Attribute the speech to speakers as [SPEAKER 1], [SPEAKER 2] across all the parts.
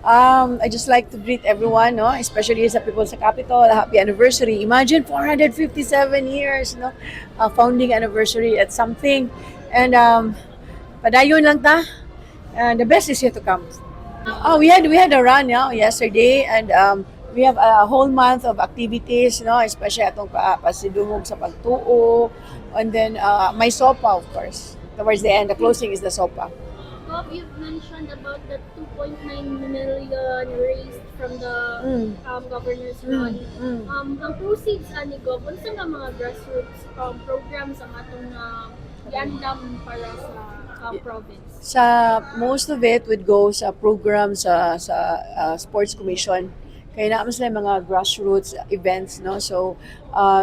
[SPEAKER 1] I just like to greet everyone, no? Especially sa people sa Capitol. Happy anniversary. Imagine 457 years, no? Founding anniversary at something. And padayon lang ta. And the best is yet to come. Oh, we had a run, yeah, yesterday, and we have a whole month of activities, no, especially atong pasidungog sa pagtuo, and then may SOPA, of course. Towards the end, the closing is the SOPA.
[SPEAKER 2] Bob, you've mentioned about the 2.9 million raised from the governor's run. Ang proceeds ani, Gov, unsa nga mga grassroots programs ang atong giandam para sa province?
[SPEAKER 1] Sa most of it would go sa program sa Sports Commission. Kaya naa man sila mga grassroots events, no? So,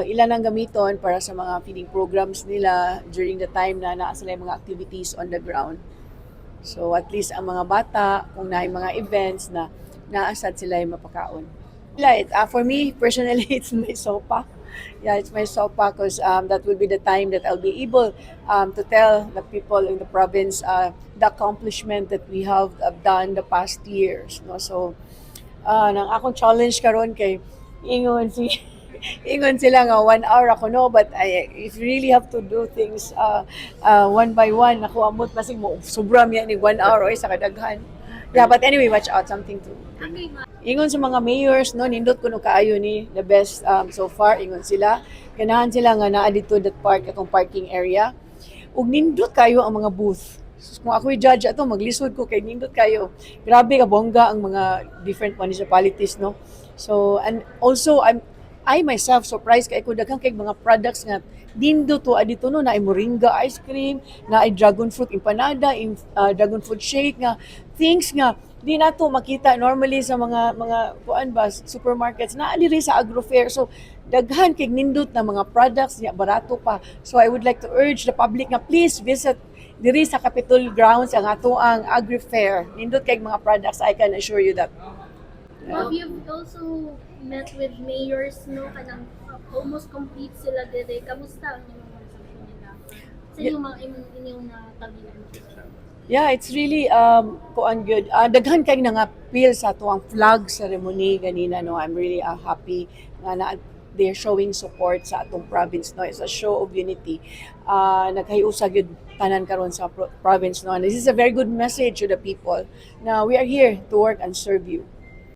[SPEAKER 1] ilan ang gamiton para sa mga feeding programs nila during the time na naa sila yung mga activities on the ground. So, at least ang mga bata, kung naay mga events na naa sad sila yung mapakaon. Like, for me, personally, it's my SOPA. Yeah, it's my SOPA because that will be the time that I'll be able to tell the people in the province the accomplishment that we have done the past years. No? So, nang akong challenge karon kay ingon sila nga 1 hour ako, no, but if you really have to do things one by one, ako amot basig mo sobra mi ni 1 hour oy sa kadaghan. Yeah, but anyway, watch out, something to ingon sa mga mayors, no. Nindot kuno kaayo ni, the best so far, ingon sila. Ganahan sila nga naa dito that park, atong parking area, ug nindot kayo ang mga booth. Sus, kung ako'y judge ato, maglisod ko kay nindot kayo. Grabe ka bongga ang mga different municipalities, no? So, and also I myself surprised kay ko, daghan kay mga products nga nindot to adito, no. Naay moringa ice cream, naay dragon fruit empanada, dragon fruit shake, nga things nga di nato makita normally sa mga kuan ba, supermarkets, naa diri sa Agro Fair. So daghan kay nindot na mga products niya, barato pa. So I would like to urge the public nga please visit diri sa Capitol grounds ang atoang Agri Fair. Nindot kay mga products, I can assure you that.
[SPEAKER 2] Bob, you've also met with mayors, no? Kanang almost complete sila dire. Kamusta ang inyong mga reception nila? Sa inyong mga inyong natabihan?
[SPEAKER 1] Yeah, it's really kuan good. Daghan kay nangapil sa atuang flag ceremony ganina, no. I'm really happy nga na they're showing support sa atong province, no. It's a show of unity. Naghiusa gyud tanan karon sa province, no. And this is a very good message to the people. Now we are here to work and serve you.